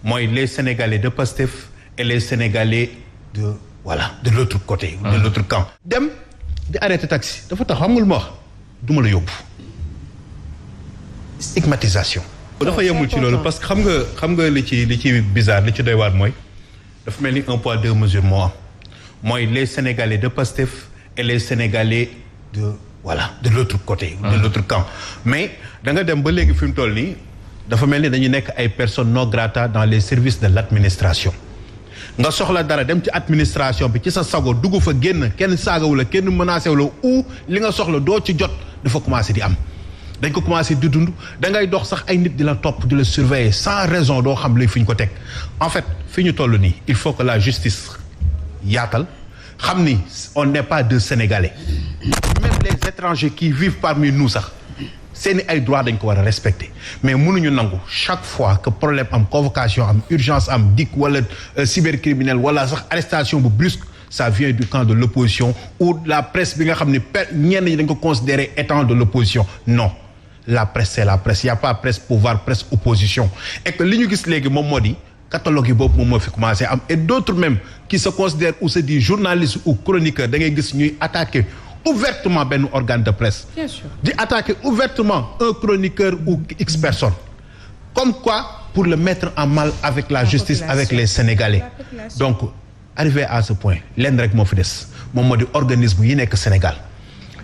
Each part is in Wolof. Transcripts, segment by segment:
mooy les Sénégalais de Pastef et les Sénégalais de l'autre côté. de l'autre camp. dem di arrêté taxi dafa tax xam nga lu ma wax du ma la yóbbu. stigmatisation. dafa yemul ci loolu parce que xam nga li ci bizarre li ci doy waar mooy dafa mel ni un poids deux mesures moo am mooy les Sénégalais de Pastef et les Sénégalais de l'autre côté. de l'autre camp mais da nga dem ba léegi fi mu toll nii dafa mel ni dañu nekk ay personnes non grata dans les services de l'administration. nga soxla dara dem ci administration bi ci sa sago dugg fa génn kenn saagawu la kenn menacé wu la ou li nga soxla doo ci jot dafa commencé di am dañ ko commencé di dund da ngay dox sax ay nit di la topp di la surveiller sans raison doo xam léegi fi ñu ko teg en fait fi ñu toll nii il faut que la justice yaatal xam ni on n'est pas deux Sénégalais même les étrangers qui vivent parmi nous sax seeni ay droits dañ ko war a respecter mais mënuñu nangu chaque fois que problème am convocation am urgence am dik wala cybercriminel wala sax arrestation bu brusque ça vient du camp de l'opposition ou la presse bi nga xam ne ñenn ñi dañ ko considérer étant de l'opposition non la presse c'est la presse y a pas presse pouvoir presse opposition et que li ñu gis léegi moom moo di catalogue yi boobu moom moo fi commencé am et d'autres même qui se considèrent ou se disent journalistes ou chroniqueurs da ngay gis ñuy attaquer ouvertement benn organe de presse. Bien sûr. Di attaquer ouvertement un chroniqueur ou X personnes. Comme quoi, pour le mettre en mal avec la justice, avec les Sénégalais. Donc, arrivé à ce point, lenn rek moo fi des moom moo di organisme yi nekk Sénégal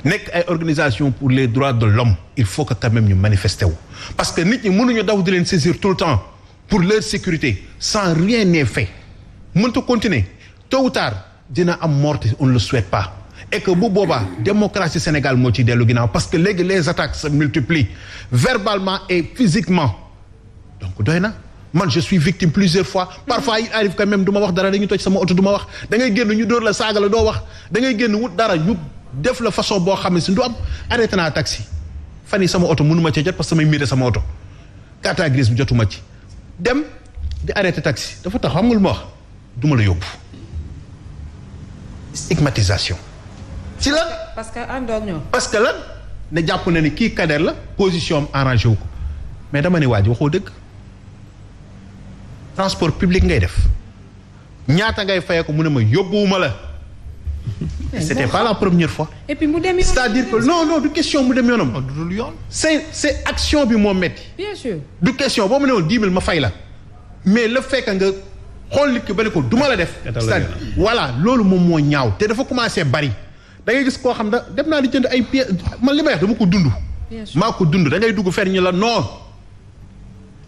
nekk ay organisation pour les droits de l'homme il faut que quand même ñu manifester wu. Parce que nit ñi mënuñu daw di leen saisir tout le temps pour leur sécurité sans rien n'est fait mënta continuer tôt ou tard dina am mort on ne le souhaite pas. Et que bu boobaa démocratie Sénégal moo ci dellu ginnaaw parce que léegi les attaques se multiplient verbalement et physiquement donc doy na man je suis victime plusieurs fois parfois il arrive quand même du ma wax dara dañu toj sama oto du ma wax da ngay génn ñu dóor la saaga la doo wax da ngay génn wut dara ñu def la façon boo xam ne si du am arrêté naa taxi fan yi sama oto mënuma ci jot parce que samay miire sama oto carte grise bi jotuma ci dem di arrêté taxi dafa tax xam nga lu ma wax du ma la yóbbu stigmatisation. ci lan parce que àndoog ñoom. parce que lan ne jàpp na ni kii Kader la position am arrangé wu ko mais dama ne waa ji waxoo dëgg transport public ngay def ñaata ngay fayee ko mu ne ma yóbbuwuma la. c'était pas la première fois. et puis mu dem yoonam c'est-à-dire que non du question mu dem yoonam. du dul yoon. c'est action bi moo metti. bien sûr du question boo ma ne woon 10 000 ma fay la mais le fait que nga xool nit ki ba ne ko du ma la def. c'est-à-dire voilà loolu moom moo ñaaw te dafa commencé bari. da ngay gis koo xam da dem naa di jënd ay pièces man li may wax dama ko dund. maa ko dund da ngay dugg fer ñu la non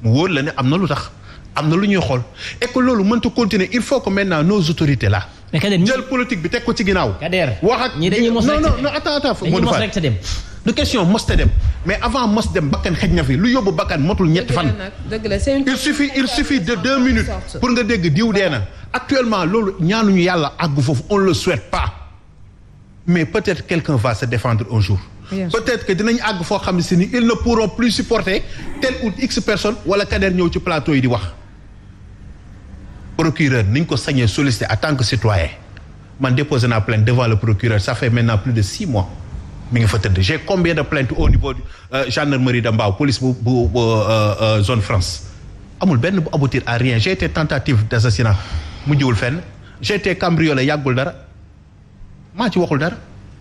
mu wóor la ne am na lu tax am na lu ñuy xool et que loolu mënta continuer il faut que maintenant nos autorités là. mais Kader jël politique bi teg ko ci ginnaaw. Kader wax ak ñi dañuy mos rek non attends dañuy mos rek te dem. du question mos te dem mais avant mos dem bakkan xëj na fi lu yóbbu bakkan motul ñetti fan. dëgg la c'est il suffit de 2 minutes pour nga dégg diw dee na actuellement loolu ñaanuñu yàlla àggu foofu on le souhaite pas. mais peut-être quelqu'un va se défendre un jour. Peut-être que dinañ àgg foo xam ne si ni ils ne pourront plus supporter telle ou X personne wala Kader ñëw ci plateau yi di wax. procureur niñ ko sañee solliciter en tant que citoyen man déposé naa plainte devant le procureur ça fait maintenant plus de 6 mois mi ngi fa tëdd j'ai combien de plaintes au niveau du gendarmerie de Mbao police bu zone France amul benn bu aboutir à rien j'ai été tentative d'assassinat mujjiwul fenn j'ai été cambriolé yàggul dara. maa ci waxul dara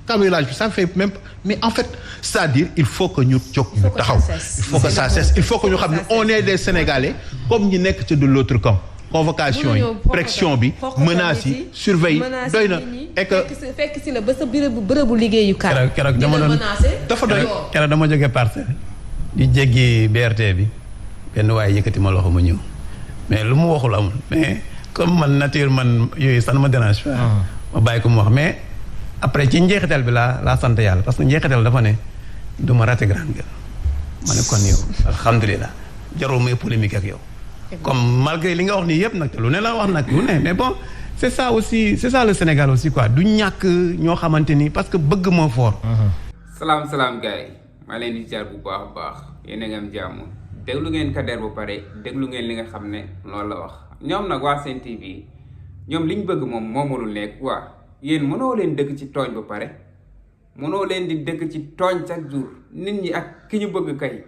cambriolage bi ça fait même mais en fait c'est-à-dire il faut que ñu jóg ñu taxaw il faut que ça cesse il faut que ñu xam ne on est des Sénégalais comme ñi nekk ci de l'autre camp convocation yi pression bi menaces yi surveille doy na et que fekk si la ba sa bërëbu liggéeyukaay keroog dama doon dafa doy keroog dama jógee Parcelles di jéggi BRT bi benn waaye yëkkati ma loxo ma ñëw mais lu mu waxul amul mais comme man nature man yooyu ça ne me dérange pas ma bàyyi ko mu wax mais après ci njeexital bi laa sant yàlla parce que njeexital dafa ne du ma raté grande gueule ma ne kon yow alhamdulilah jarul may polémique ak yow comme malgré li nga wax nii yëpp nag te lu ne la wax nag lu ne mais bon c'est ça aussi c'est ça le Sénégal aussi quoi du ñàkk ñoo xamante ni parce que bëgg moo fort. salaam gars yi maa leen di jaar bu baax a baax yéen a ngi am jàmm déglu ngeen Kader ba pare déglu ngeen li nga xam ne loolu la wax ñoom nag waa Sen TV ñoom liñ bëgg moom moomalul nekk waa yéen mënoo leen dëkk ci tooñ ba pare mënoo leen di dëkk ci tooñ chaque jour nit ñi ak ki ñu bëgg kay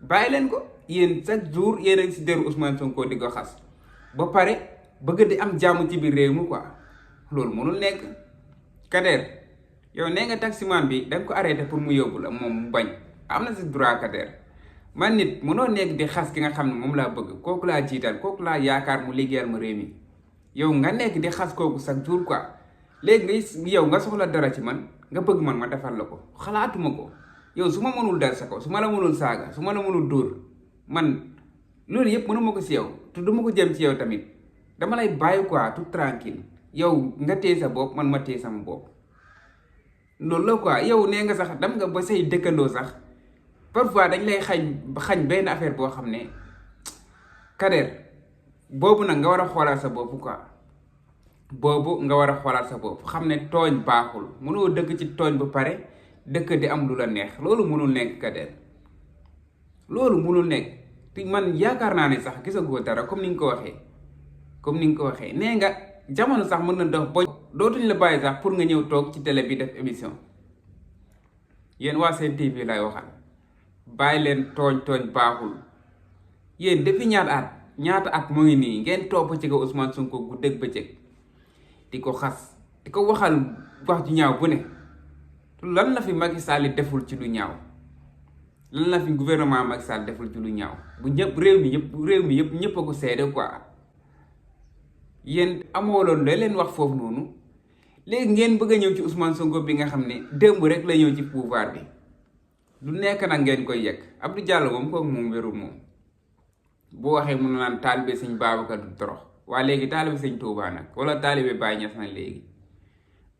bàyyi leen ko yéen chaque jour yéen a ngi si deru Ousmane Sonko di ko xas ba pare bëgg di am jàmm ci biir réew mi quoi loolu mënul nekk. Kader yow nee nga taximan bi da nga ko arrêté pour mu yóbbu la moom mu bañ am na si droit Kader man nit mënoo nekk di xas ki nga xam ne moom laa bëgg kooku laa jiital kooku laa yaakaar mu liggéeyal ma réew mi yow nga nekk di xas kooku chaque jour quoi léegi nga yow nga soxla dara ci man nga bëgg man ma defal la ko xalaatuma ko yow su ma mënul dal sa ko su ma la mënul saaga su ma la mënul dóor man loolu yëpp mënuma ko si yow te duma ko jëm ci yow tamit dama lay bàyyi quoi tout tranquille yow nga téye sa bopp man ma téye sama bopp loolu la quoi yow nee nga sax dem nga ba say dëkkandoo sax parfois dañ lay xañ benn affaire boo xam ne Kader boobu nag nga war a xoolaat sa bopp quoi boobu nga war a xoolaat sa bopp xam ne tooñ baaxul mënoo dëkk ci tooñ ba pare dëkk di am lu la neex loolu mënul nekk Kader loolu mënul nekk te man yaakaar naa ne sax gisagoo dara comme ni nga ko waxee nee nga jamono sax mën na dox ba dootuñ la bàyyi sax pour nga ñëw toog ci télé bi def émission yéen waa Sen TV lay waxal bàyyi leen tooñ baaxul yéen depuis ñaata at mu ngi nii ngeen topp ci ko Ousmane Sonko guddeeg bëccëg di ko xas di ko waxal wax ju ñaaw bu ne lan la fi Macky Sall deful ci lu ñaaw lan la fi gouvernement Macky Sall deful ci lu ñaaw bu ñëpp réew mi yëpp ñëpp a ko seede quoi yéen amooloon la leen wax foofu noonu léegi ngeen bëgg a ñëw ci Ousmane Sonko bi nga xam ne démb rek la ñëw ci pouvoir bi lu nekk nag ngeen koy yegg Abdou Diallo moom kooku moom wérul moom boo waxee mun naan taalibe sëñ Babacar du torox waaye léegi taalibe sëñ Touba nag wala taalibe Baye Niass nag léegi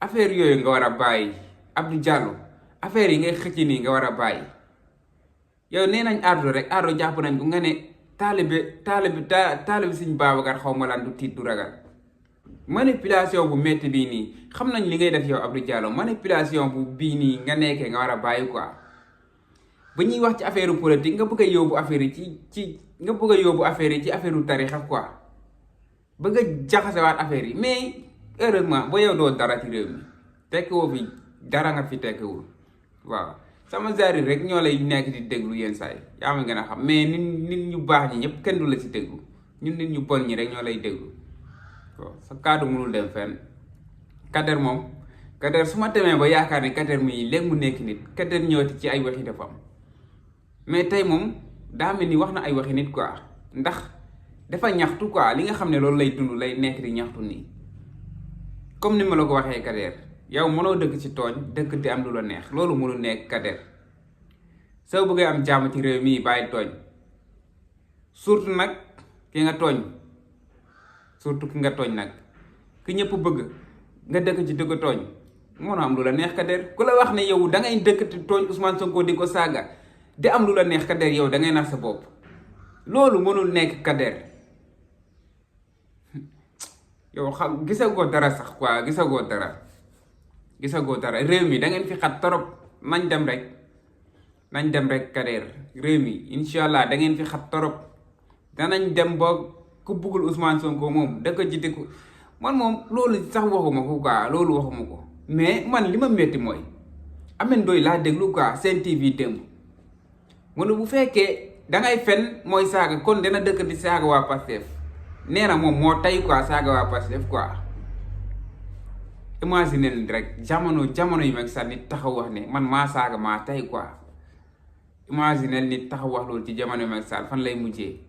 affaire yooyu nga war a bàyyi Abdou Diallo affaire yi ngay xëcc nii nga war a bàyyi yow nee nañ ardo rek ardo jàpp nañ ko nga ne taalibe sëñ Babacar xaw ma lan du tiit du ragal manipulation bu métti bii nii xam nañ li ngay def yow Abdou Diallo manipulation bu bii nii nga nekkee nga war a bàyyi quoi ba ñuy wax ci affaire politique nga bëgg a yóbbu affaire yi ci affaire tarixa quoi bëgg a jaxasewaat affaire yi mais heureusement ba yow doo dara ci réew mi tekkiwoo fi dara nga fi tekkiwul waaw sama zaari rek ñoo lay nekk di déglu yenn saa yi yaa ma gën a xam mais nit ñu baax ñi ñëpp kenn du la ci déglu ñun nit ñu bon ñi rek ñoo lay déglu waaw sa kaddu mënul dem fenn Kader moom Kader su ma demee ba yaakaar ne Kader muy léegi mu nekk nit Kader ñëwati ci ay waxi dafa am mais tey moom daa mel ni wax na ay waxi nit quoi ndax dafa ñaxtu quoi li nga xam ne loolu lay dund lay nekk di ñaxtu nii comme ni ma la ko waxee Kader yow mënoo dëkk ci tooñ dëkk di am lu la neex loolu mënul nekk Kader soo bëggee am jàmm ci réew mii bàyyi tooñ surtout nag ki nga tooñ nag ki ñëpp bëgg nga dëkk ci dëgg tooñ mënoo am lu la neex Kader ku la wax ne yow da ngay dëkk ci tooñ Ousmane Sonko di ko saaga di am lu la neex Kader yow da ngay nax sa bopp loolu mënul nekk Kader yow xam gisagoo dara sax quoi gisagoo dara réew mi da ngeen fi xat torop nañ dem rek Kader réew mi incha allah da ngeen fi xat torop danañ dem ba ku buggul Ousmane Sonko moom da ko jite ko man moom loolu sax waxuma ko quoi mais man li ma métti mooy Ameth Ndoye laa déglu quoi Sen TV démb mu ne bu fekkee dangay fen mooy saaga kon dina dëkk di saaga waa Pastef nee na moom moo tey quoi saaga waa Pastef quoi imagine leen rek jamono yi mag sax nit taxaw wax ne man maa saaga maa tey quoi imagine nit taxaw wax loolu ci jamono yi mag sax fan lay mujjee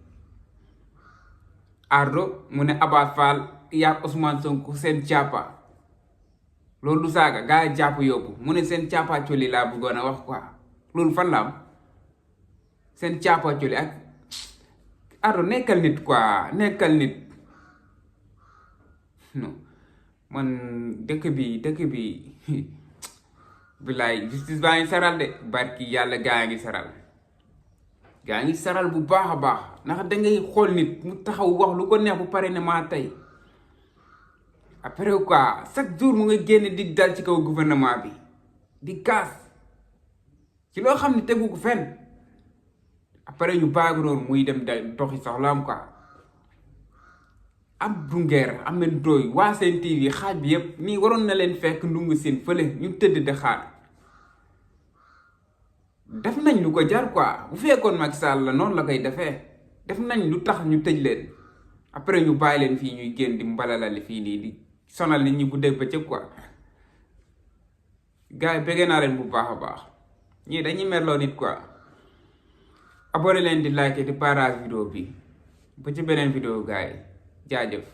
Ardo mu ne Abass Fall yaa Ousmane Sonko seen càppa loolu du saaga gaa yi jàpp yóbbu mu ne seen càppa coli laa bëggoon a wax quoi loolu fan la am seen càppa coli ak Ardo nekkal nit quoi non man dëkk bi bilaay justice baa ngi saral de barki yàlla gaa ngi saral bu baax a baax ndax dangay xool nit mu taxaw wax lu ko neex bu pare ne maa tey après quoi chaque jour mu nga génn di dal ci kaw gouvernement bi di kaas ci loo xam ne tegu ko fenn après ñu bàyyi noonu muy dem doxi soxlaam quoi Abdou Nguer Ameth Ndoye waa Sen TV xaaj bi yëpp nii waroon na leen fekk ndungu seen fële ñu tëdd di xaar def nañ lu ko jar quoi bu fekkoon Macky Sall la noonu la koy defee def nañ lu tax ñu tëj leen après ñu bàyyi leen fii ñuy génn di mbalalali fii nii di sonal nit ñi bu dégg ba cëg quoi gars yi bëggee naa leen bu baax a baax ñii dañuy merloo nit quoi abonné leen di like di partage vidéo bi ba ci beneen vidéo gars yi jaajëf